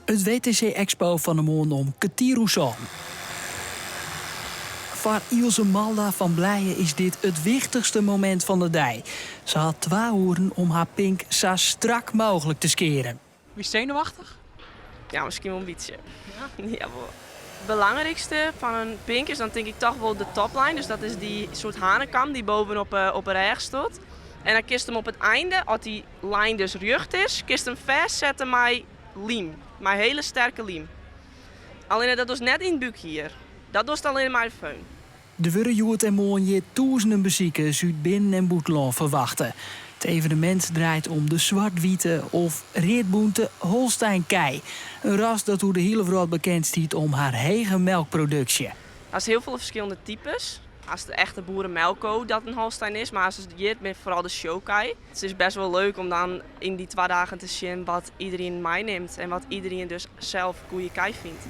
It WTC Expo fan 'e moarn om kertier oer sân. Foar Ilse Malda fan Blije is dit it wichtichste momint fan de dei. Se hat twa oeren om har pink sa strak mooglik te skearen. Wie senuwachtich? Ja, miskien wol in bytsje. Ja? wol. Het belangrijkste van een pink is dan tink ik toch wol de topline. Dus dat is dy soart hanekam dy't bovenop op de rêch stiet. En dan kinst him op it einde, as dy line dus rjocht is, kinst him fêstsette mei lym. Mei hiele sterke lym. Allinnich dat dochst net yn it búkhier. Dat dochst allinnich mei de föhn. Der wurde hjoed en moarn hjir tûzenen besikers út binnen- en bûtenlân ferwachte. It evenemint draait om de swart-wite of readbûnte Holsteinkij, in ras dat oer de hiele wrâld bekend stiet om har hege melkproduksje. Hast hiel folle ferskillende types. Hast de echte boeremelkko dat in Holstein is, mar hast hjir binne foaral de showkij. It is best wol leuk om dan yn dy twa dagen te sjen wat iderien meinimt en wat iderien dus sels goede kij fynt.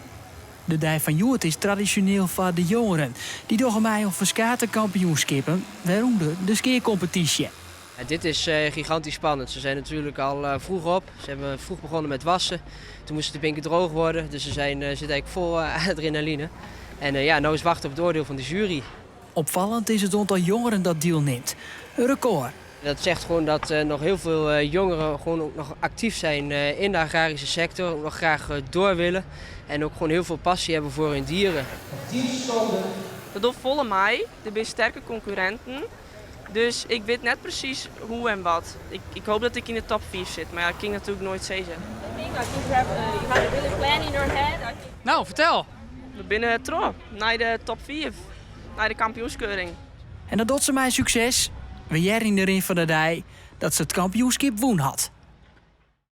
De dei fan hjoed is tradisjoneel foar de jongeren. Dy dogge mei oan ferskate kampioenskippen, wêrûnder de skearkompetysje. Dit is gigantisch spannend. Ze zijn natuurlijk al vroeg op. Ze hebben vroeg begonnen met wassen. Toen moesten de pinken droog worden. Dus ze zijn, zitten eigenlijk vol adrenaline. En ja, nu is wachten op het oordeel van de jury. Opfallend is it oantal jongeren dat dielnimt. In rekôr. Dat zegt gewoon dat nog heel veel jongeren gewoon ook nog actief zijn in de agrarische sector. Ook nog graag door willen. En ook gewoon heel veel passie hebben voor hun dieren. 10 seconden. Dat docht folle mei. Der binne sterke konkurrinten. Dus ik wit net presys hoe en wat. Ik hoopje dat ik yn de top 5 sit, mar ja, dat kin ik natuerlik noait sizze. No, fertel. We binne troch nei de top 5, nei de kampioenskeuring. En dat docht se mei sukses. We hearre yn de rin fan de dei dat se it kampioenskip wûn hat.